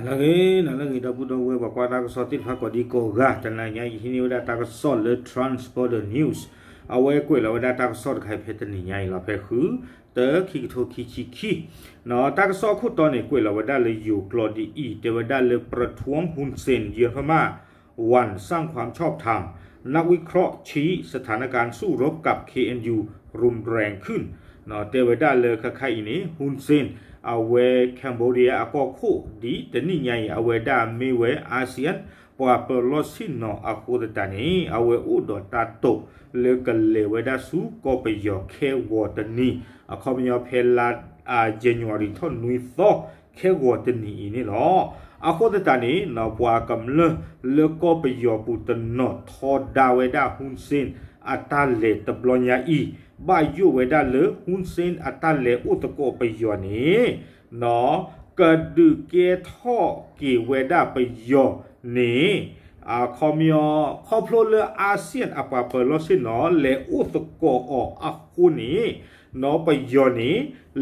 နလၢဂ့ၤ နလၢဂ့ၤ ဒီပုၢ်ဒီဝဲၢ် ပှၤကွၢ်တၢ်ကစီၣ်သ့ၣ်တဖၣ်ကိးဒံကိးဂၤ, တနၤညါအံၤဟံးန့ၢ်ဝဲဒၣ်တၢ်ကစီၣ်လၢ Trans Border News, အဝဲကွဲးလီၤဝဲဒၣ်တၢ်ကစီၣ်တခါအံၤဖဲတနံၤညါအံၤလီၤ. ဖဲဃု တၢ ခံကထိခံဆံခံ, တၢ်ကစီၣ်အခိၣ်တီန့ၣ် ကွဲးလီၤဝဲဒၣ်လၢယိၤကျိာ်ဒ်အံၤ, တဲဝဲဒၣ်လၢ ประท้วง ฮุนเซน เยือนพม่า วันสร้างความชอบธรรม นักวิเคราะห์ชี้สถานการณ์สู้รบกับ เคเอ็นยู รุนแรงขึ้น တဲဝဲဒၣ်လၢခဲခါအံၤန့ၣ် ဟူၣ်စ့ၣ် အဝဲ Cambodia အကီၢ်ခိၣ် ဒ်တနံၣ်ညါအံၤ အဝဲဒၣ်မ့ၢ်ဝဲ ASEAN ပှၤပၢၤလီၢ်ဆ့ၣ်နီၤအဃိသတးန့ၣ် အဝဲအိၣ်ဒီးတၢ်တိာ်လၢကလဲၤဝဲဒၣ်ဆူကီၢ်ပယီၤ ခဲဂီၤတနံၤ, အခီပညီဖဲလါ January ထီၣ်နွံသီ ခဲဂီၤတနံၤအံၤန့ၣ်လီၤ. အဃိသတးန့ၣ် ပှၤကမျၢၢ်လၢကီၢ်ပယီၤပူၤတနီၤထီဒါဝဲဒၣ် ဟူၣ်စ့ၣ် အတၢ်လဲၤတဘျီညါအံၤ, ဘၣ်ယိၣ်ဝဲဒၣ်လၢ ဟူၣ်စ့ၣ် အတၢ်လဲၤအိၣ်သကိးပယီၤန့ၣ် ကဒုးကဲထီၣ်က့ၤဝဲဒၣ်ပယီၤန့ၣ် အခီပညီ ခီဖျိလၢ ASEAN အပှၤပၢၤလီၢ်ဆ့ၣ်နီၤ လဲၤအိၣ်သကိးအီၤအဃိန့ၣ် ပယီၤန့ၣ်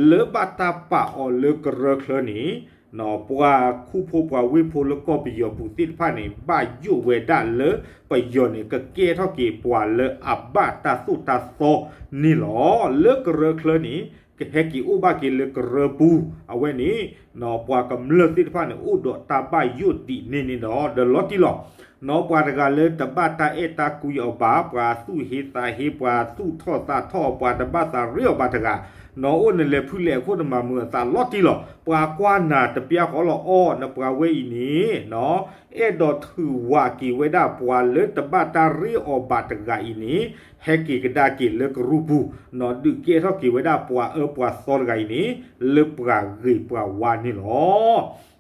လၢဘၣ်တၢ်ပာ်အီၤလၢကရၢချၢန့ၣ် ပှၤခူဖိပှၤဝ့ၢ်ဖိလၢကီၢ်ပယီၤပူၤသ့ၣ်တဖၣ်န့ၣ် ဘၣ်ယိၣ်ဝဲဒၣ်လၢပယီၤန့ၣ် ကကဲထီၣ်က့ၤပှၤလၢအဘၣ်တၢ်သိၣ်တၢ်သီန့ၣ်လီၤ. လၢကရၢချၢန့ၣ် ကဟဲက့ၤအိၣ်ဘၣ်က့ၤလၢကရၢပူၤ, အဝဲန့ၣ် ပှၤကမျၢၢ်သ့ၣ်တဖၣ်န့ၣ် အိၣ်ဒီးတၢ်ဘၣ်ယိၣ်ဒ်န့ၣ်န့ၣ်ဒီး ဒီးလီၤတံၢ်လီၤ. ပှၤတဂၤလၢတဘၣ်တၢ်အဲၣ်တၢ်ကွံအီၤဘၣ်, ပှၤသူၣ်ဟ့သးဟ့, ပှၤသူၣ်ထီၣ်သးထီၣ်, ပှၤတဘၣ်သးရ့အီၤဘၣ်တဂၤ, နအိၣ်နလဲၤဖုလဲၤအခိၣ်နမၤမုာ်အသးလီၤတံၢ်လီၤ. ပှၤကွၢ်နၤတပျၢ်ဃီလီၤအီၤ, နပှၤဝဲအံၤန့ၣ် အဲၣ်ဒိးထုးဝးက့ၤဝဲဒၣ်ပှၤလၢ တဘၣ်တၢ်ရ့အီၤဘၣ်တဂၤအံၤန့ၣ် ဟဲက့ၤကဒါက့ၤလၢကရူၢ်ပူၤ, ဒုးကဲထီၣ်က့ၤဝဲဒၣ်ပှၤအၢပှၤသီတဂၤအံၤန့ၣ် လၢပှၤဂ့ၤပှၤဝါန့ၣ်လီ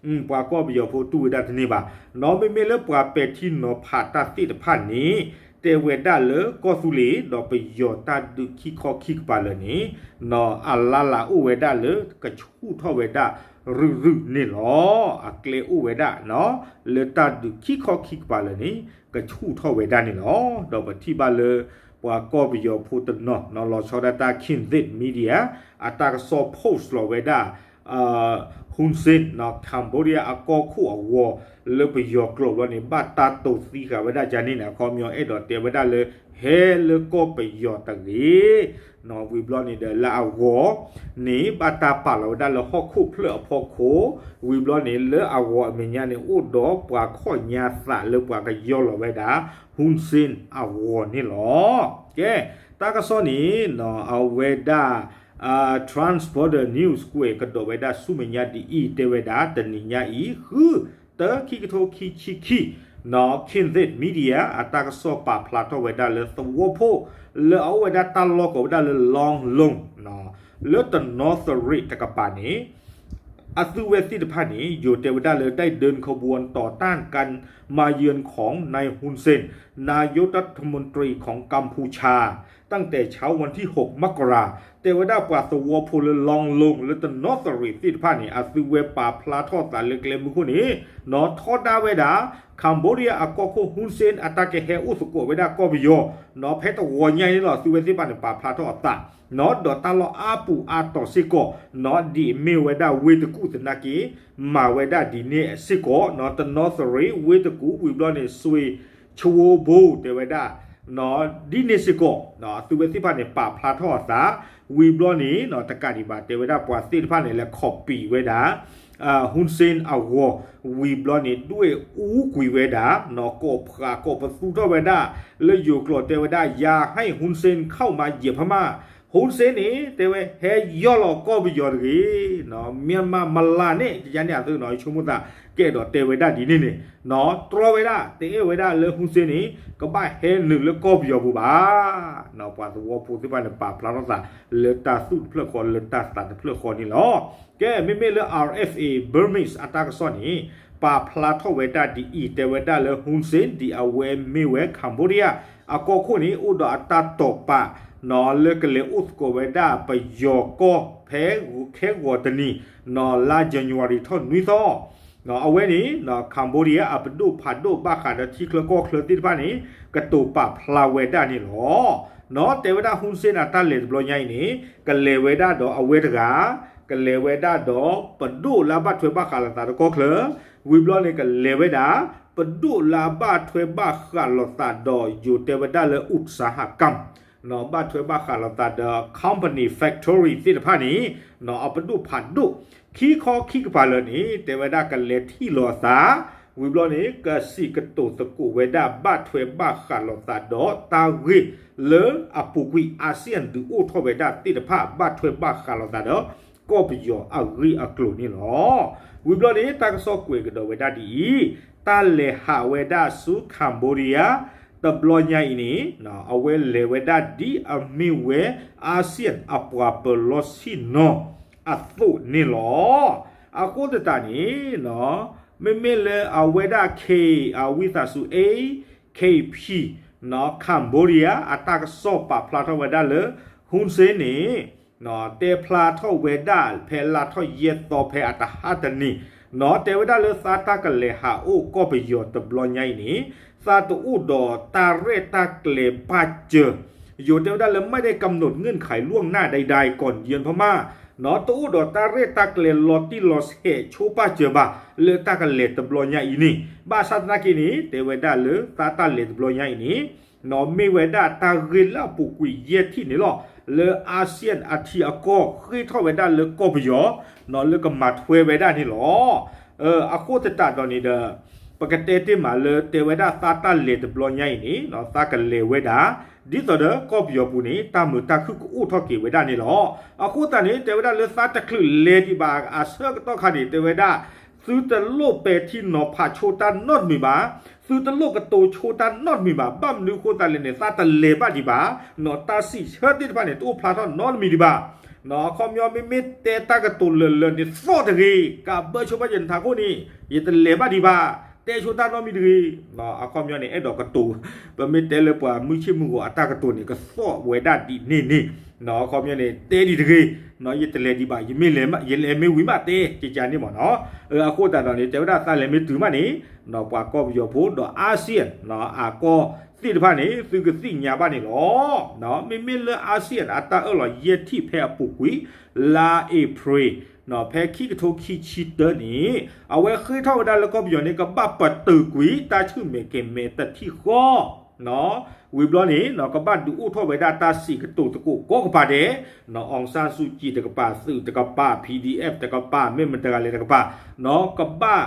ၤ. ပှၤကီၢ်ပယီၤဖိတူၢ်ဝဲဒၣ်တန့ၢ်ဘၣ်. နီၢ်မ့မ့ၢ်လၢပှၤပဲာ်ထံနီၤဖးတၢ်သ့ၣ်တဖၣ်န့ၣ် တဲဝဲဒၣ်လၢကီၢ်သူလ့ၤ ဒီးပယီၤတၢ်ဒုးခံခီခံကပၤလၢာ်န့ၣ် နီၢ်အလါလၢအိၣ်ဝဲဒၣ်လၢကဆူၣ်ထီၣ်ဝဲဒၣ်ရုၢ်ရုၢ်န့ၣ်လီၤ. အကျဲအိၣ်ဝဲဒၣ် လၢတၢ်ဒုးခံခီခံကပၤလၢာ်န့ၣ် ကဆူၣ်ထီၣ်ဝဲဒၣ်န့ၣ်လီၤ. ဒီးပထံၣ်ဘၣ်လၢ ပှၤကီၢ်ပယီၤဖိတနီၤ လီၤဆီဒၣ်တၢ် Khin Thit Media အတၢ်ကစီၣ် post လီၤဝဲဒၣ် ဟူၣ်စ့ၣ် Cambodia အကီၢ်ခိၣ်အဂီၤ လၢပယီၤကျိာ်ဘျီန့ၣ် ဘၣ်တၢ်တိာ်သံဃာ်ဝဲဒၣ်ကန့ၣ်န့ၣ် အခီပညီအဲၣ်ဒိးတဲဝဲဒၣ်လၢ ဟဲလၢကီၢ်ပယီၤတဂ့ၤ, ဝံၤဘျီန့ၣ်ဒီးလၢအဂီၤန့ၣ် ဘၣ်တၢ်ပာ်လီၤဝဲဒၣ်လၢဟီၣ်ခိၣ်ဖျၢၣ်အဖီခိၣ်, ဝံၤဘျီန့ၣ် လၢအဂီၤအမဲာ်ညါန့ၣ် အိၣ်ဒီးပှၤခီၣ်ညါသးလၢပှၤကယီလီၤဝဲဒၣ် ဟူၣ်စ့ၣ် အဂီၤန့ၣ်လီၤ. ကဲ တၢ်ကစီၣ်န့ၣ် အဝဲဒၣ် Trans Border News ကွဲးကဒီးဝဲဒၣ်ဆူမဲာ်ညါဒ်အံၤ တဲဝဲဒၣ် တနံၤညါအံၤ ဃု တၢ ခံကထိခံဆံခံ Khin Thit Media အတၢ်ကစီၣ်ပာ်ဖျါထီၣ်ဝဲဒၣ်လၢသဝီဖိ လၢအအိၣ်ဝဲဒၣ်တၢ်လီၢ်ကိးဝဲဒၣ်လၢ Long Long လၢတနီသရံးတကပၤန့ၣ် အသုဝဲသ့ၣ်တဖၣ်န့ၣ် ယိၤတဲဝဲဒၣ်လၢ ได้เดินขบวนต่อต้านการมาเยือนของนายฮุนเซน นายกรัฐมนตรีของกัมพูชา ตั้งแต่เช้าวันที่หกมกรา တဲဝဲဒၣ်ပှၤသဝီဖိလၢ Long Long လၢတနီသရံးသ့ၣ်တဖၣ်န့ၣ် အသုဝဲပာ်ဖျါထီၣ်သးလၢကျဲမုၢ်ခိၣ်န့ၣ် နီၢ်ထီဒါဝဲဒၣ် Cambodia အကီၢ်ခိၣ် ဟူၣ်စ့ၣ် အတၢ်ကဟဲအိၣ်သကိးဝဲဒၣ်ကီၢ်ပယီၤ နီၢ်ဖဲတဝီညါအံၤန့ၣ်လီၤ အသုဝဲသ့ၣ်တဖၣ်န့ၣ် ပာ်ဖျါထီၣ်အသး နီၢ်ဒီးတၢ်လီၢ်အါပူၤအါတီၤစ့ၢ်ကီး နီၢ်ဒ်အမ့ၢ်ဝဲဒၣ်ဝ့ၢ်တကူၣ်သနာ်က့ မၤဝဲဒၣ်ဒ်န့ၣ်စ့ၢ်ကီး နီၢ်တနီသရံး ဝ့ၢ်တကူၣ် ဝံၤဘျီန့ၣ် စွ့ၣ် ဆဝိဘိ တဲဝဲဒၣ် နီၢ်ဒ်န့ၣ်စ့ၢ်ကီး အသုဝဲသ့ၣ်တဖၣ်န့ၣ် ပာ်ဖျါထီၣ်အသး ဝံၤဘျီန့ၣ် နီၢ်တကးဒံးဘၣ် တဲဝဲဒၣ်ပှၤသ့ၣ်တဖၣ်န့ၣ် လဲၤ copy ဝဲဒၣ် ဟူၣ်စ့ၣ်အဂီၤ ဝံၤဘျီန့ၣ် ဒွဲၣ်အူကွံာ်ဝဲဒၣ် နီၢ်ကိးဖှးကိးပသူထီၣ်ဝဲဒၣ် လၢယိၤကျိာ်တဲဝဲဒၣ် อย่าให้ฮุนเซนเข้ามาเหยียบพม่า ဟူၣ်စ့ၣ်န့ၣ် တဲဝဲ ဟဲယီၢ်လီၤကီၢ်ပယီၤတဂ့ၤ မ့ၢ်မၤမလၤန့ၣ် ယၤန့ၣ်အသုနီၢ် ယဆိကမိၣ်သး ကအဲၣ်ဒိးတဲဝဲဒၣ်ဒ်န့ၣ်န့ၣ် နီၢ်တြီဝဲဒၣ် တအဲၣ်ဝဲဒၣ်လၢဟူၣ်စ့ၣ်န့ၣ် ကဘၣ်ဟဲနုာ်လၢကီၢ်ပယီၤပူၤဘၣ် နီၢ်ပှၤသဝီဖိသ့ၣ်တဖၣ်န့ၣ် ပာ်ဖျါထီၣ်သး လၢတၢ်သူၣ်တဖျၢၣ်ဃီ လၢတၢ်သးတဖျၢၣ်ဃီန့ၣ်လီၤ. ကဲ မ့မ့ၢ်လၢ RFA Burmese အတၢ်ကစီၣ်န့ၣ် ပာ်ဖျါထီၣ်ဝဲဒၣ်ဒ်အံၤ တဲဝဲဒၣ်လၢ ဟူၣ်စ့ၣ် ဒ်အဝဲမ့ၢ်ဝဲ Cambodia အကီၢ်ခိၣ်န့ၣ် အိၣ်ဒီးအတၢ်တိာ်ပာ် နီၢ်လၢကလဲၤအိၣ်သကိးဝဲဒၣ် ပယီၤကီၢ်ဖဲ ခဲဂီၤတနံၤ နီၢ်လါ January ထီၣ်နွံသီ အဝဲန့ၣ် နီၢ် Cambodia အပဒိၣ်ဖးဒိၣ်ဘၣ်ဃးဒီးထံချၢကီၢ်ချၢသ့ၣ်တဖၣ်န့ၣ် ကတိၤပာ်ဖျါဝဲဒၣ်န့ၣ်လီၤ. နီၢ်တဲဝဲဒၣ် ဟူၣ်စ့ၣ် အတၢ်လဲၤတဘျီညါအံၤန့ၣ် ကလဲၤဝဲဒၣ်ဒီးအဝဲတဂၤ ကလဲၤဝဲဒၣ်ဒီး ပဒိၣ်လၢအဘၣ်ထွဲဘၣ်ဃးလိာ်သးဒီးကီၢ်ချၢ, ဝံၤဘျီန့ၣ် ကလဲၤဝဲဒၣ် ပဒိၣ်လၢအဘၣ်ထွဲဘၣ်ဃးလိာ်သးဒီး ယိၤတဲဝဲဒၣ်လၢ อุตสาหกรรม ဘၣ်ထွဲဘၣ်ဃးလိာ်သးဒီး company factory သ့ၣ်တဖၣ်န့ၣ် အပဒိၣ်ဖးဒိၣ် ခံခီခံကပၤလၢာ်န့ၣ် တဲဝဲဒၣ်ကလဲၤထံၣ်လိာ်သး, ဝံၤဘျီန့ၣ် ကစံးကတိၤသကိးဝဲဒၣ် ဘၣ်ထွဲဘၣ်ဃးလိာ်သးဒီး တၢ်ဂ့ၢ်လၢအပူၤကွံာ် ASEAN ဒုးအိၣ်ထီၣ်ဝဲဒၣ်သ့ၣ်တဖၣ် ဘၣ်ထွဲဘၣ်ဃးလိာ်သးဒီး ကီၢ်ပယီၤအဂ့ၢ်အကျိၤန့ၣ်လီၤ. ဝံၤဘျီန့ၣ် တၢ်ကစီၣ်ကွဲးကဒီးဝဲဒၣ်ဒ်အံၤ, တၢ်လဲၤဟးဝဲဒၣ်ဆူ Cambodia တဘျီညါအံၤန့ၣ် အဝဲလဲၤဝဲဒၣ်ဒ်အမ့ၢ်ဝဲ ASEAN အပှၤပၢၤလီၢ်ဆ့ၣ်နီၤအသိးန့ၣ်လီၤ. အဃိသတးန့ၣ် မ့မ့ၢ်လၢအဝဲဒၣ် K အဝံသးစူၤ A K P Cambodia အတၢ်ကစီၣ်ပာ်ဖျါထီၣ်ဝဲဒၣ်လၢ Hun Sen န့ၣ် တဲဖျါထီၣ်ဝဲဒၣ်ဖဲလါထီၣ်ယဲၢ်သီဖဲအတဟါတနံၤ တဲဝဲဒၣ်လၢသးတၢ်ကလဲၤဟးအိၣ်ကီၢ်ပယီၤတဘျီညါအံၤန့ၣ် သးတအိၣ်ဒီးတၢ်ရဲၣ်တၢ်ကျဲၤပာ်စၢၤ ယိၤတဲဝဲဒၣ်လၢ ไม่ได้กำหนดเงื่อนไขล่วงหน้าใดๆ ก่อนเยือนพม่า တအိၣ်ဒီးတၢ်ရဲၣ်တၢ်ကျဲၤလီၤတံၢ်လီၤဆဲးဆိပာ်စၢၤဘၣ် လၢတၢ်ကလဲၤတဘျီညါအံၤန့ၣ် ဘၣ်ဆၣ်သနာ်က့န့ၣ် တဲဝဲဒၣ်လၢသးတၢ်လဲၤတဘျီညါအံၤန့ၣ် မ့ၢ်ဝဲဒၣ်တၢ်ဂ့ၢ်လၢအပူၤကွံာ်ယဲၢ်ထံၣ်န့ၣ်လီၤ. လၢ ASEAN အထံအကီၢ်ဃ့ထီၣ်ဝဲဒၣ်လၢကီၢ်ပယီၤ လၢကမၤထွဲဝဲဒၣ်န့ၣ်လီၤ. အဃိသတးဒီးန့ၣ်ဒီး ပကတဲတ့ၢ်မးလၢတဲဝဲဒၣ်သးတၢ်လဲၤတဘျီညါအံၤန့ၣ် သးကလဲၤဝဲဒၣ် ဒ်သိးဒီးကီၢ်ပယီၤပူၤန့ၣ် တၢ်မုာ်တၢ်ခုၣ်ကအိၣ်ထီၣ်က့ၤဝဲဒၣ်န့ၣ်လီၤ. အဃိသတးန့ၣ် တဲဝဲဒၣ်လၢသးတချုးလဲၤဒံးဘၣ်အဆၢကတီၢ်ခါန့ၣ် တဲဝဲဒၣ် သုတလိၣ်ပဲာ်ထံနီၤဖးဆိတၢ်နီတမံၤဘၣ်, သုတလိၣ်ကတိၤဆိတၢ်နီတမံၤဘၣ်, ဘၣ်မနုၤအဃိသတးလဲၣ်န့ၣ် သးတလဲၤဘၣ်ဒံးဘၣ်, တၢ်စံးဆၢသ့ၣ်တဖၣ်န့ၣ် တအိၣ်ဖျါထီၣ်နီတမံၤဒံးဘၣ်. အခီပညီမ့မ့ၢ်တဲတၢ်ကတိၤလၢာ်လၢာ်န့ၣ်သီၣ်တဂ့ၤ, ကးဘၢဆိဘၣ်ယနထးခိၣ်န့ၣ် ယတလဲၤဘၣ်ဒံးဘၣ်, တဲဆိတၢ်နီတမံၤတဂ့ၤ. အခီပညီန့ၣ် အဲၣ်ဒိးကတိၤ, ပမ့ၢ်တဲလၢပှၤမုၢ်ဆ့ၣ်မုၢ်ဂီၤအတၢ်ကတိၤန့ၣ် ကသီၣ်ဝဲဒၣ်ဒ်န့ၣ်န့ၣ် အခီပညီန့ၣ် တဲဒံးတဂ့ၤ, ယတလဲၤဒံးဘၣ်, ယမ့ၢ်လဲၤ, ယလဲၤမ့ၢ်ဝံၤမးတဲကကန့ၣ်မ့ၢ်နီၤ. အဃိသတးဒီးန့ၣ် တဲဝဲဒၣ်သးလဲၤမ့ၢ်တုၤမးန့ၣ် ပှၤကီၢ်ပယီၤဖိဒီး ASEAN အကီၢ်သ့ၣ်တဖၣ်န့ၣ် သုကသ့ၣ်ညါဘၣ်န့ၣ်လီၤ. မ့မ့ၢ်လၢ ASEAN အတၢ်အၢၣ်လီၤယဲၢ်ထံၣ်ဖဲအပူၤကွံာ် လါအ့ဖြ့ၣ် ဖဲခံကထိခံဆံတၢန့ၣ် အဝဲဃ့ထီၣ်ဝဲဒၣ်လၢကီၢ်ပယီၤန့ၣ် ကဘၣ်ပတုာ်ကွံာ်တၢ်ဆူၣ်မဲာ်ကဲၤမဲာ်တထံၣ်ဃီ ဝံၤဘျီန့ၣ် ကဘၣ်ဒုးအိၣ်ထီၣ်ဝဲဒၣ်တၢ်စံးကတိၤသကိးကိးကပၤဒဲး, အီစၣ်စူၣ်ကံတကပၤ, သုးတကပၤ, PDF တကပၤ, မ့ၢ်မတၤတဂၤလဲၣ်တကပၤ, ကဘၣ်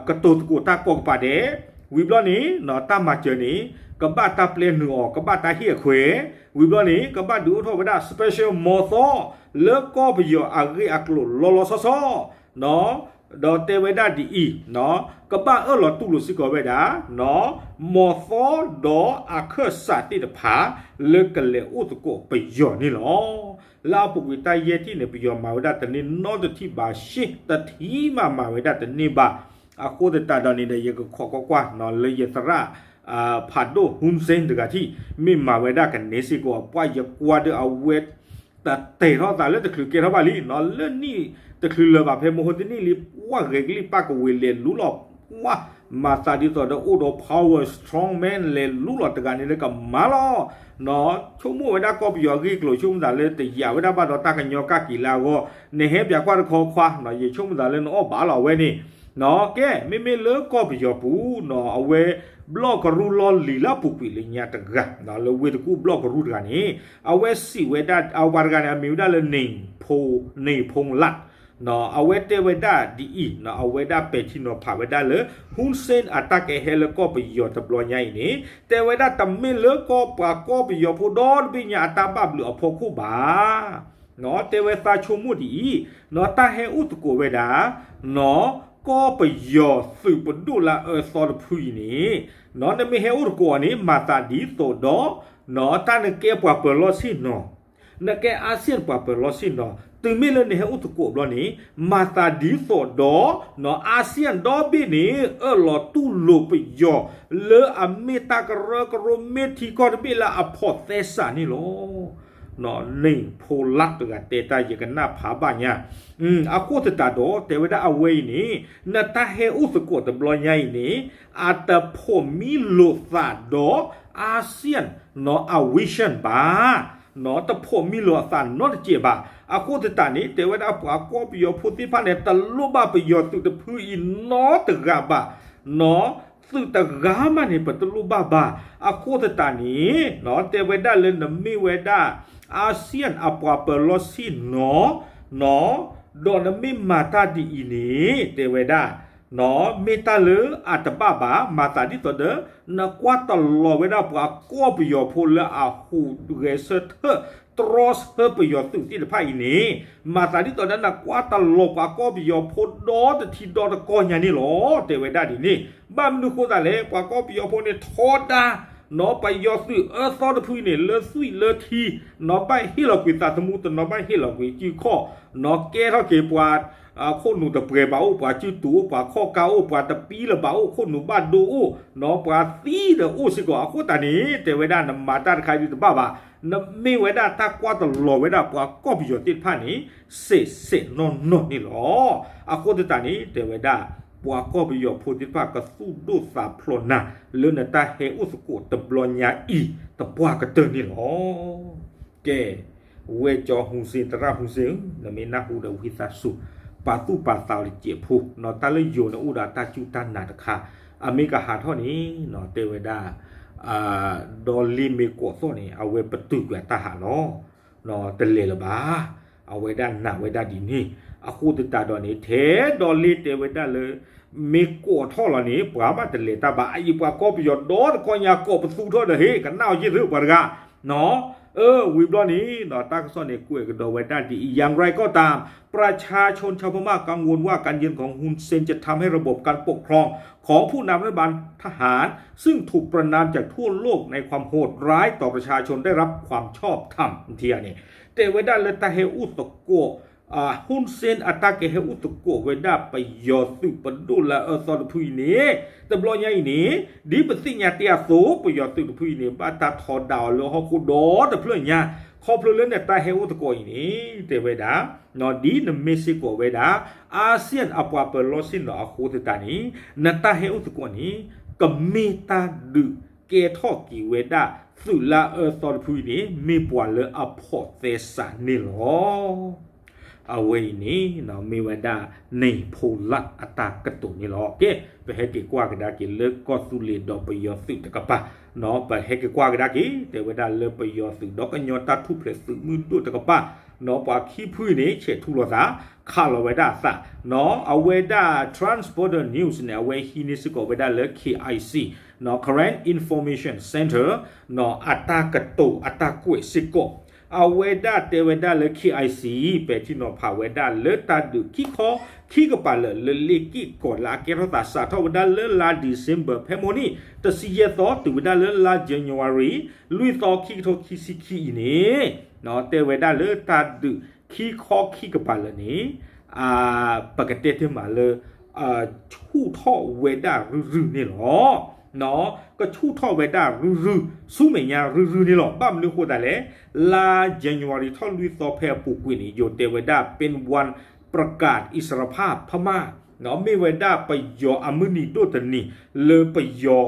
ကတိၤသကိးတၢ်ကိးကပၤဒဲး, ဝံၤဘျီန့ၣ် တၢ်မၤစၢၤန့ၣ် ကဘၣ်တၢ်ပျဲနုာ်အီၤ, ကဘၣ်တၢ်ဟ့ၣ်အခွဲး, ဝံၤဘျီန့ၣ် ကဘၣ်ဒုးအိၣ်ထီၣ်ဝဲဒၣ် special မီၤသီ လၢကီၢ်ပယီၤအဂ့ၢ်အကျိၤလီၤလီၤဆီဆီ ဒီးတဲဝဲဒၣ်ဒ်အံၤ, ကဘၣ်အၢၣ်လီၤတူၢ်လိာ်စ့ၢ်ကီးဝဲဒၣ် မီၤသီဒီးအခၢၣ်စးသ့ၣ်တဖၣ် လၢကလဲၤအိၣ်သကိးပယီၤန့ၣ်လီၤ. လၢအပူၤကွံာ်တၢ်ယဲၢ်ထံၣ်န့ၣ် ပယီၤမၤဝဲဒၣ်တန့ၢ်နီတထံၣ်ဘၣ်, ရှ့တထံၣ်မးမၤဝဲဒၣ်တန့ၢ်ဘၣ်. အဃိသတးဒီးန့ၣ်ဒီး ယကခိးကွၢ်ကွၢ် လၢယသရၣ် ဖးဒိၣ် Hun Sen တဂၤထံၣ် မ့ၢ်မၤဝဲဒၣ်ကန့ၢ်စ့ၢ်ကီး ပှၤယကွၢ်ဒီးအဝဲ တတဲာ်ထီၣ်သးလၢတချုးကဲထီၣ်ဘၣ်လံ, လၢနံၣ်တချုးလၢၤဘၣ် ဖဲမဟိတနံၣ်လံ ပှၤဂဲၤကလံၣ်ပၣ်ကဝ့ၤလဲၤလူလီၤ, ပှၤမၤသးဒ်သိးဒီးအိၣ်ဒီး power strong man လဲၤလူလီၤတဂၤန့ၣ်လၢကမၤလီၤ. ဆိကမိၣ်ဝဲဒၣ်ကီၢ်ပယီၤအဂ့ၢ်အကျိၤ ဆိကမိၣ်သးလၢတယာ်ဝဲဒၣ်ဘၣ်ဒီးတၢ်ကညီကၣ်က့ၤလၢအဂီၢ်, နဟဲပၠးကွၢ်တခီခွါ, ယဆိကမိၣ်သးလၢနအီၣ်ဘၣ်လီၤဝဲန့ၣ် ကဲ မ့မ့ၢ်လၢကီၢ်ပယီၤပူၤနီၤ အဝဲ ဘျီၣ်ကရူၢ်လီၢ်လံၤလၢအပူၤကွံာ်လၢညါတဂၤ လၢဝ့ၢ်တကူၣ်ဘျီၣ်ကရူၢ်တဂၤန့ၣ် အဝဲစံးဝဲဒၣ် အဝဲတဂၤန့ၣ် အမံၤဝဲဒၣ်လၢ န့ၣ်ဖိ, န့ၣ်ဖိလး အဝဲတဲဝဲဒၣ်ဒ်အံၤ အဝဲဒၣ်ပဲာ်ထံနီၤဖးဝဲဒၣ်လၢ Hun Sen အတၢ်ကဟဲလၢကီၢ်ပယီၤတဘျီညါအံၤန့ၣ် တဲဝဲဒၣ်တမ့ၢ်လၢကီၢ်ပှၤကီၢ်ပယီၤဖိဒီတဘ့ၣ်ညါအတၢ်ဘၣ်ဘျုးအဖီခိၣ်ဘၣ် တဲဝဲသးဆိကမိၣ်ဒ်အံၤ, တၢ်ဟဲအိၣ်သကိးဝဲဒၣ် ကီၢ်ပယီၤသုးပဒိၣ်လၢအအၢသီတဖုအံၤန့ၣ် နမ့ၢ်ဟဲအိၣ်သကိးအီၤန့ၣ် မၤသးဒ်သိးဒီး တၢ်နကဲပှၤပၢၤလီၢ်ဆ့ၣ်နီၤ, နကဲ ASEAN ပှၤပၢၤလီၢ်ဆ့ၣ်နီၤ, တုၤမ့ၢ်လၢနဟဲအိၣ်သကိးဘျီန့ၣ် မၤသးဒ်သိးဒီး ASEAN ဒီဘ့ၣ်န့ၣ် အၢၣ်လီၤတူၢ်လိာ်ပယီၤ လၢအမ့ၢ်တၢ်ကရၢကရိ မ့ၢ်ထံကီၢ်တဘ့ၣ်လၢအဖိးသဲစးန့ၣ်လီၤ. န့ၣ်ဖိလးတဂၤတဲတၢ်ယကနၣ်ဖးဘၣ်ညါ, အဃိသတးဒီး တဲဝဲဒၣ်အဝဲအံၤန့ၣ် နတၢ်ဟဲအိၣ်သကိးတဘျီညါအံၤန့ၣ် အတဖိးမံလိာ်သးဒီး ASEAN နီၤ အ vision ဘၣ် တဖိးမံလီၤအသးနီတစဲးဘၣ်. အဃိသတးန့ၣ် တဲဝဲဒၣ်ပှၤကီၢ်ပယီၤဖိသ့ၣ်တဖၣ်န့ၣ် တလိၣ်ဘၣ်ပယီၤသုးတဖုအံၤနီတဂၤဘၣ်, သုးတဂၤမးန့ၣ် ပတလိၣ်ဘၣ်ဘၣ်. အဃိသတးန့ၣ် တဲဝဲဒၣ်လၢနမ့ၢ်ဝဲဒၣ် ASEAN အပှၤပၢၤလီၢ်ဆ့ၣ်နီၤ ဒီးနမ့ၢ်မၤတၢ်ဒ်အံၤန့ၣ် တဲဝဲဒၣ် မ့ၢ်တၢ်လၢအတဘၣ်ဘၣ်, မၤသးဒ်သိးဒီး နကွၢ်တလီၤဝဲဒၣ်ပှၤကီၢ်ပယီၤဖိလၢအဟူးဂဲၤဆၢထၢၣ် တြီဆၢပယီၤသုးသ့ၣ်တဖၣ်အံၤန့ၣ်, မၤသးဒ်သိးဒီးနကွၢ်တလီၤပှၤကီၢ်ပယီၤဖိဒီတထံဒီတကီၢ်ညါန့ၣ်လီၤ. တဲဝဲဒၣ်ဒ်န့ၣ်, ဘၣ်မနုၤဃိသတးလဲၣ်, ပှၤကီၢ်ပယီၤဖိန့ၣ်ထီဒါ နီၢ်ပယီၤသုးအၢသီတဖုအံၤန့ၣ် လၢသွံၣ်လၢထံ, နီၢ်ဘၣ်ဟ့ၣ်လီၤကွံာ်သးသမူ တနီၢ်ဘၣ်ဟ့ၣ်လီၤကွံာ်စုခီၣ်, နီၢ်ကဲထီၣ်က့ၤပှၤ ခိၣ်နူာ်တပှဲၤဘၣ်အိၣ်, ပှၤစုတူာ်အိၣ်, ပှၤခီၣ်ကါအိၣ်, ပှၤတပံလၢၤဘၣ်အိၣ်, ခိၣ်နူာ်ဘၣ်ဒိအိၣ်, နီၢ်ပှၤသံဒီးအိၣ်စ့ၢ်ကီး. အဃိသတးန့ၣ် တဲဝဲဒၣ်နမၤတၢ်တခါဒ်တဘၣ်ဘၣ်, နမ့ၢ်ဝဲဒၣ်တၢ်ကွၢ်တလီၤဝဲဒၣ်ပှၤကီၢ်ပယီၤသ့ၣ်တဖၣ်န့ၣ် စဲးစဲးနီၢ်နီၢ်န့ၣ်လီၤ. အဃိသတးန့ၣ် တဲဝဲဒၣ် ပှၤကီၢ်ပယီၤဖိသ့ၣ်တဖၣ်ကသူၣ်ဒိၣ်သးဖျိးနၤ လၢနတၢ်ဟဲအိၣ်သကိးတဘျီညါအံၤ တပှၢ်ကတၢၢ်န့ၣ်လီၤ. ကဲ, ဝဲကၠီၤ Hussein သရၣ် Hussein ဧၢ, နမ့ၢ်နၢ်ဟူဒီးဝံသးစူၤ ပာ်သူၣ်ပာ်သးအီၤတစဲးဖိ, နီၢ်တၢ်လၢယိၤန့ၣ်အိၣ်ဒီးတၢ်စူၢ်တၢ်နာ်တခါ, အမ့ၢ်ကဟးထီၣ်န့ၣ် နီၢ်တဲဝဲဒၣ် ဒီလ့မ့ၢ်ကိးသီၣ်န့ၣ် အဝဲပတုာ်ကွံာ်အတၢ်ဟးလီၤ. နီၢ်တလဲၤလၢၤဘၣ်. အဝဲဒၣ်နာ်ဝဲဒၣ်ဒ်န့ၣ်, အဃိသတးဒီးန့ၣ် ထဲဒီလ့တဲဝဲဒၣ်လၢ မ့ၢ်ကိးထီၣ်လီၤန့ၣ် ပှၤဘၣ်တလဲၤတၢ်ဘၣ်, အအံၤပှၤကီၢ်ပယီၤဒီတကီၢ်ညါကိးပသူထီၣ်ဒီး ဟ့ၣ်ကနၣ်အီၤယ့ၢ်သုပှၤတဂၤ, နီၢ်, အၢ ဝံၤဘျီန့ၣ် နီၢ်တၢ်ကစီၣ်န့ၣ် ကွဲးကဒီးဝဲဒၣ်ဒ်အံၤ, อย่างไรก็ตาม ประชาชนชาวพม่ากังวลว่าการเยือนของฮุนเซนจะทำให้ระบบการปกครองของผู้นำรัฐบาลทหาร ซึ่งถูกประณามจากทั่วโลกในความโหดร้ายต่อประชาชนได้รับความชอบธรรม ထံၣ်ဧါန့ၣ်, တဲဝဲဒၣ်လၢတၢ်ဟဲအိၣ်သကိး Hun Sen အတၢ်ကဟဲအိၣ်သကိးဝဲဒၣ်ပယီၤသုးပဒိၣ်လၢအအၢသီတဖုအံၤန့ၣ်, တဘျီညါအံၤန့ၣ် ဒ်ပသ့ၣ်ညါတ့ၢ်အသိး ပယီၤသုးတဖုအံၤန့ၣ် ဘၣ်တၢ်ထီဒါအီၤလၢဟီၣ်ခိၣ်ဒီတဖျၢၣ်ညါ, ခီဖျိလၢနတၢ်ဟဲအိၣ်သကိးအံၤန့ၣ် တဲဝဲဒၣ် နီၢ် ဒ်နမ့ၢ်စ့ၢ်ကီးဝဲဒၣ် ASEAN အပှၤပၢၤလီၢ်ဆ့ၣ်နီၤအဃိသတးန့ၣ် နတၢ်ဟဲအိၣ်သကိးန့ၣ် ကမ့ၢ်တၢ်ဒုးကဲထီၣ်က့ၤဝဲဒၣ် သုးလၢအအၢသီတဖုအံၤန့ၣ် မ့ၢ်ပှၤလၢအဖိးသဲစးန့ၣ်လီၤ. အဝဲအံၤန့ၣ် မ့ၢ်ဝဲဒၣ် န့ၣ်ဖိလၢ်အတၢ်ကတိၤန့ၣ်လီၤ. ကဲ, ပဟဲက့ၤကွၢ်ကဒါက့ၤလၢကီၢ်သူလ့ၤဒီးပယီၤသုးတကပၤ, နီၢ် ပဟဲက့ၤကွၢ်ကဒါက့ၤ တဲဝဲဒၣ်လၢပယီၤသုးဒီးကညီတၢ်ထူၣ်ဖျဲးသုးမုၢ်ဒိၣ်တကပၤ, နီၢ် ပှၤခံဖုအံၤန့ၣ် ဆဲးထူလီၤသး ခးလီၤဝဲဒၣ်အသး, နီၢ် အဝဲဒၣ် Transborder News န့ၣ် အဝဲဟံးန့ၢ်စ့ၢ်ကီးဝဲဒၣ်လၢ KIC, နီၢ် Karen Information Center, နီၢ် အတၢ်ကတိၤအတၢ်ကွဲးစ့ၢ်ကီး, အဝဲဒၣ်တဲဝဲဒၣ်လၢ KIC ပဲာ်ထံနီၤဖးဝဲဒၣ်လၢတၢ်ဒုးခံခီခံကပၤလၢာ်လၢလ့ၣ်က့ၣ်ကီၤလၢအကဲထီၣ်သးစးထီၣ်ဝဲဒၣ်လၢလါ December ဖဲမိၢ်နံၣ် တဆံယဲၢ်သီ တုၤဝဲဒၣ်လၢလါ January လွံၢ်သီ ခံကထိခံဆံခံအံၤန့ၣ်, နီၢ် တဲဝဲဒၣ်လၢတၢ်ဒုးခံခီခံကပၤလၢာ်န့ၣ် ပကတဲတ့ၢ်မးလၢ ဆူၣ်ထီၣ်ဝဲဒၣ်ရုၢ်ရုၢ်န့ၣ်လီၤ. နီၢ် ကဆူၣ်ထီၣ်ဝဲဒၣ်ရုၢ်ရုၢ် ဆူမဲာ်ညါရုၢ်ရုၢ်န့ၣ်လီၤ. ဘၣ်မနုၤဃိသတးလဲၣ်, လါ January ထီၣ်လွံၢ်သီဖဲအပူၤကွံာ်န့ၣ် ယိၤတဲဝဲဒၣ် เป็นวันประกาศอิสรภาพพม่า, နီၢ် မ့ၢ်ဝဲဒၣ်ပယီၤအမုၢ်နံၤဒိၣ်တနံၤ လၢပယီၤ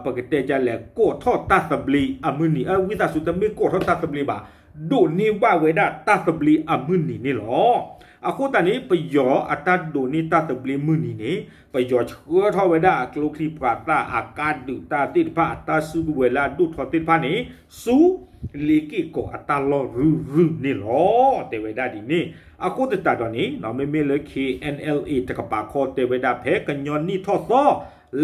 ပကတဲဒ်လဲၣ် ကိးထီၣ်တၢ်သဘျ့အမုၢ်နံၤ, အဝံသးစူၤ တမ့ၢ်ကိးထီၣ်တၢ်သဘျ့ဘၣ်, ဒိးန့ၢ်ဘၣ်ဝဲဒၣ်တၢ်သဘျ့အမုၢ်နံၤန့ၣ်လီၤ. အဃိသတးန့ၣ် ပယီၤအတၢ်ဒိးန့ၢ်တၢ်သဘျ့မုၢ်နံၤန့ၣ် ပယီၤဆှၢထီၣ်ဝဲဒၣ်အကျိချံပှၤသၣ် အကါဒုးတၢ်သ့ၣ်တဖၣ် အတၢ်စုကဝဲၤလၢအဒိၣ်ထီသ့ၣ်တဖၣ်န့ၣ် ဆူ လ့ၣ်က့ၣ်ကီၤအတၢ်လီၢ်ရုၢ်ရုၢ်န့ၣ်လီၤ. တဲဝဲဒၣ်ဒ်န့ၣ်, အဃိသတးဒီးန့ၣ် မ့မ့ၢ်လၢ K N L A တကပၤခီ တဲဝဲဒၣ်ဖဲကညီနံၣ်ထီၣ်သီ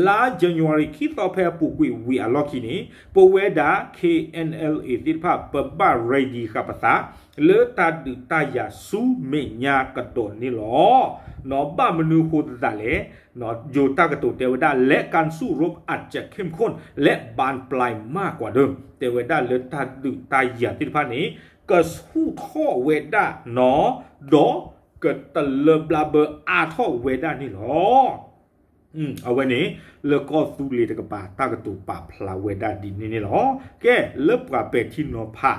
လါ January ခံသီဖဲအပူၤကွံာ်ဝံၤအလီၢ်ခံန့ၣ် ပဝဲဒၣ် K N L A သ့ၣ်တဖၣ် ပဘၣ် ready ဃာ်ပသး လၢတၢ်ဒုးတၢ်ယၤဆူမဲာ်ညါကဒီးန့ၣ်လီၤ. နီၢ် ဘၣ်မနုၤဃိသတးလဲၣ်, နီၢ် ယိၤတၢ်ကတိၤတဲဝဲဒၣ် และการสู้รบอาจจะเข้มข้นและบานปลายมากกว่าเดิม တဲဝဲဒၣ်လၢတၢ်ဒုးတၢ်ယၤသ့ၣ်တဖၣ်န့ၣ် ကဆူၣ်ထီၣ်ဝဲဒၣ် နီၢ် ဒီးကတလၢဘျါဘၢအါထီၣ်ဝဲဒၣ်န့ၣ်လီၤ. အဝဲန့ၣ် လၢကီၢ်သူလ့ၤတကပၤ တၢ်ကတိၤပာ်ဖျါဝဲဒၣ်ဒ်န့ၣ်န့ၣ်လီၤ. ကဲ လၢပှၤပဲာ်ထံနီၤဖး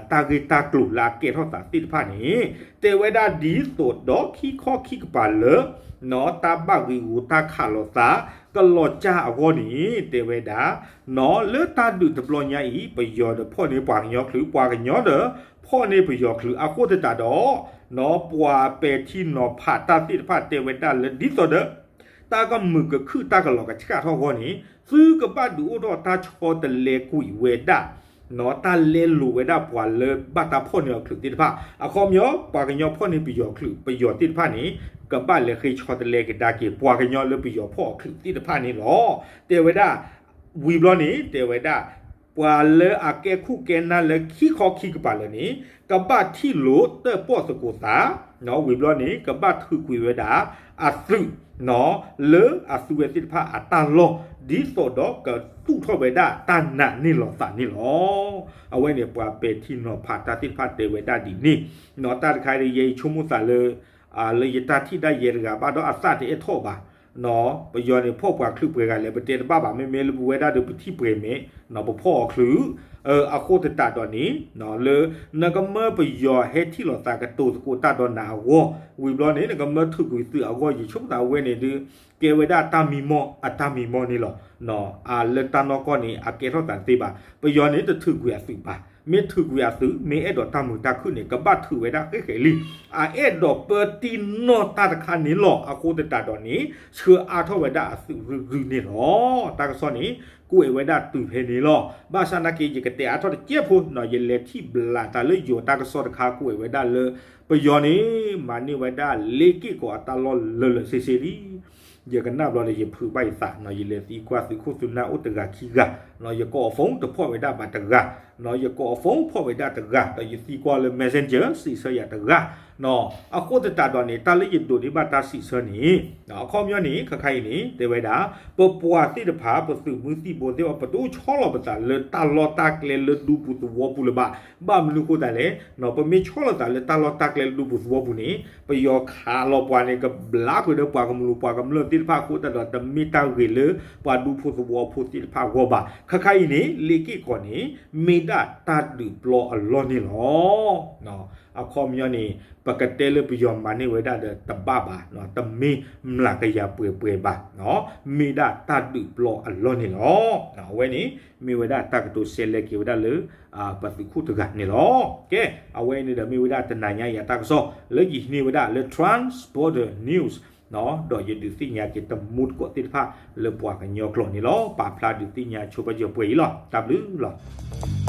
တၢ်ဂ့ၢ်တၢ်ကျိၤလၢအကဲထီၣ်သးသ့ၣ်တဖၣ်န့ၣ် တဲဝဲဒၣ်ဒ်သိးဒီးခံခီခံကပၤလၢာ် နီၢ် တၢ်ဘၣ်ဂံာ်ဂူာ်တၢ်ခးလိာ်သး ကလီၤကၢ်အဂီၢ်န့ၣ် တဲဝဲဒၣ် လၢတၢ်ဒုးတဘျီညါအံၤ ပယီၤဒီးဖီၣ်န့ၢ်ပှၤကညီချုး ပှၤကညီဒီးဖီၣ်န့ၢ်ပယီၤချုး အဃိသတးဒီး ပှၤပဲာ်ထံနီၤဖးတၢ်သ့ၣ်တဖၣ်တဲဝဲဒၣ်လၢဒ်သိးဒီး တၢ်ကမုာ်ကခုၣ်တၢ်ကလီၤကဆှၣ်ထီၣ်အဂီၢ်န့ၣ် သုကဘၣ်ဒုးအိၣ်ထီၣ်တၢ်ဆီတလဲကွံာ်ဝဲဒၣ် တၢ်လဲလိာ်ဝဲဒၣ်ပှၤလၢဘၣ်တၢ်ဖီၣ်န့ၢ်အီၤချုးသ့ၣ်တဖၣ် အခီပညီ ပှၤကညီဖီၣ်န့ၢ်ပယီၤချုး ပယီၤသ့ၣ်တဖၣ်န့ၣ် ကဘၣ်လဲၤဃ့ဆီတလဲကဒါက့ၤ ပှၤကညီလၢပယီၤဖီၣ်အီၤချုးသ့ၣ်တဖၣ်န့ၣ်လီၤ. တဲဝဲဒၣ် ဝံၤဘျီန့ၣ် တဲဝဲဒၣ် ပှၤလၢအကဲခိၣ်ကဲနၢ်လၢခံခီခံကပၤလၢာ်န့ၣ် ကဘၣ်ထံၣ်လိာ်တၢၣ်ပီၣ်သကိးသး ဝံၤဘျီန့ၣ် ကဘၣ်ထုးကွံာ်ဝဲဒၣ် အသုး လၢအသုဝဲသ့ၣ်တဖၣ်အတၢ်လီၢ် ဒ်သိးဒီးကသူၣ်ထီၣ်ဝဲဒၣ်တၢ်နာ်န့ၢ်လီၤသးန့ၣ်လီၤ. အဝဲန့ၣ်ပှၤပဲာ်ထံနီၤဖးတၢ်သ့ၣ်တဖၣ်တဲဝဲဒၣ်ဒ်န့ၣ် တၢ်တခါဒီးယဲယဆိကမိၣ်သးလၢ လၢယတၢ်ထံၣ်ဒၣ်ယဲတဂၤဘၣ်ဒီးအသၣ်တအဲၣ်ထီၣ်ဘၣ် ပယီၤန့ၣ်ဖီၣ်ပှၤချုးပှဲၤဂၤလဲၣ် ပတဲတဘၣ်ဘၣ် မ့မ့ၢ်လၢပဝဲဒၣ်ဒီးပထံၣ်ပှဲၤမ့ၢ် ပဖီၣ်အီၤချုး အဃိသတးဒီးန့ၣ် လၢနကမၢပယီၤဟဲထံၣ်လိာ်သးကတိၤသကိးတၢ်ဒီးနၤအဂီၢ် ဝံၤဘျီန့ၣ် နကမၢထုးကွံာ်သုးအဂီၢ် ယဆိကမိၣ်သးဝဲန့ၣ်ဒုး ကဲဝဲဒၣ်တၢ်မံမီၢ်အတၢ်မံမီၢ်န့ၣ်လီၤ. အလၢတၢ်နီၢ်ကီၢ်န့ၣ် အကဲထီၣ်သးတသ့ဘၣ် ပယီၤန့ၣ်တထုးကွံာ်အသုးဘၣ် မ့ၢ်ထုးကွံာ်အသုး မ့ၢ်အဲၣ်ဒိးတၢ်မုာ်တၢ်ခုၣ်န့ၣ် ကဘၣ်ထုးဝဲဒၣ်ဃဲဃဲလံ အအဲၣ်ဒိးပၢတံၢ်နီၢ်တၢ်တခါန့ၣ်လီၤ. အဃိသတးဒီးန့ၣ် ဆှၢအါထီၣ်ဝဲဒၣ်အသုးရုၢ်ရုၢ်န့ၣ်လီၤ. တၢ်ကစီၣ်န့ၣ် ကွဲးဝဲဒၣ်တုၤဖဲန့ၣ်လီၤ. ဘၣ်ဆၣ်နာ်က့ ယကတဲအါထီၣ်တကဲဖိနီၤ ယလဲၤထံၣ်ဘျးတၢ်လၢယိၤတၢ်ကစီၣ်တခါ ကွဲးဝဲဒၣ်လၢ ပယီၤန့ၣ် မၤန့ၢ်ဝဲဒၣ်လ့က့ၢ်ကီးအတၢ်လီၢ်လၢာ်လၢာ်ဆ့ဆ့လံ ယကနၣ်ဘျီဒီးယဖုးဘၣ်ယသးနီၤ ယလဲၤသံကွၢ်သုးခိၣ်သုးနၢ်အိၣ်တဂၤခံဂၤနီၤ ယကိးအီၤ phone တဖီၣ်ဝဲဒၣ်ဘၣ်တဂၤနီၤ ယကိးအီၤ phone ဖီၣ်ဝဲဒၣ်တဂၤ ဒီးယသံကွၢ်လၢ messenger စံးဆၢယၤတဂၤနီၤ အဃိသတးဒီးန့ၣ် တၢ်လၢယဒိးန့ၢ်ဘၣ်တၢ်စံးဆၢန့ၣ် အခီပညီန့ၣ် ခဲခါအံၤန့ၣ် တဲဝဲဒၣ် ပပှၤသ့ၣ်တဖၣ် ပသုးမုၢ်သံၣ်ဘိသ့ၣ်တဖၣ် ပတအိၣ်ဆီလီၤပသးလၢတၢ်လီၢ်တၢ်ကျဲလၢဒူပူၤသဝီပူၤလၢၤဘၣ်. ဘၣ်မနုၤအဃိသတးလဲၣ် ပမ့ၢ်ဆီလီၤသးလၢတၢ်လီၢ်တၢ်ကျဲလၢဒူပူၤသဝီပူၤန့ၣ် ပယီၤခးလီၤပှၤန့ၣ် ကဘျးဃုာ်ဒီးပှၤကမျူးပှၤကမျၢၢ်သ့ၣ်တဖၣ်အဃိသတးဒီး တမ့ၢ်တၢ်ဂ့ၤလၢပှၤဒူဖိသဝီဖိသ့ၣ်တဖၣ်အဂီၢ်ဘၣ်. ခဲခါအံၤန့ၣ် လ့က့ၢ်ကီးန့ၣ် မ့ၢ်ဒၣ်တၢ်ဒုးပျီအလီၢ်န့ၣ်လီၤ. အခီပညီန့ၣ် ပကတဲလၢပယီၤမၤန့ၢ်ဝဲဒၣ်ဒီးတဘၣ်ဘၣ်, တမ့ၢ်မျးကယၤပှဲၤပှဲၤဘၣ်, မ့ၢ်ဒၣ်တၢ်ဒုးပျီအလီၢ်န့ၣ်လီၤ. အဝဲန့ၣ် မ့ၢ်ဝဲဒၣ်တၢ်ကတိၤဆဲးလဲက့ၤဝဲဒၣ်လၢ ပသုးခိၣ်တဂၤန့ၣ်လီၤ. ကဲ အဝဲန့ၣ်ဒီးမ့ၢ်ဝဲဒၣ်တနၤညါအံၤအတၢ်ကစီၣ် လၢယဟံးန့ၢ်ဝဲဒၣ်လၢ Trans Border News ဒီးယဒုးသ့ၣ်ညါက့ၤတမူတကိးသ့ၣ်တဖၣ်လၢပှၤကညီကျိာ်န့ၣ်လီၤ. ပာ်ဖျါဒုးသ့ၣ်ညါဆိပာ်စၢၤပှဲၤအံၤလီၤ. တၢ်ဘျုးလီၤ.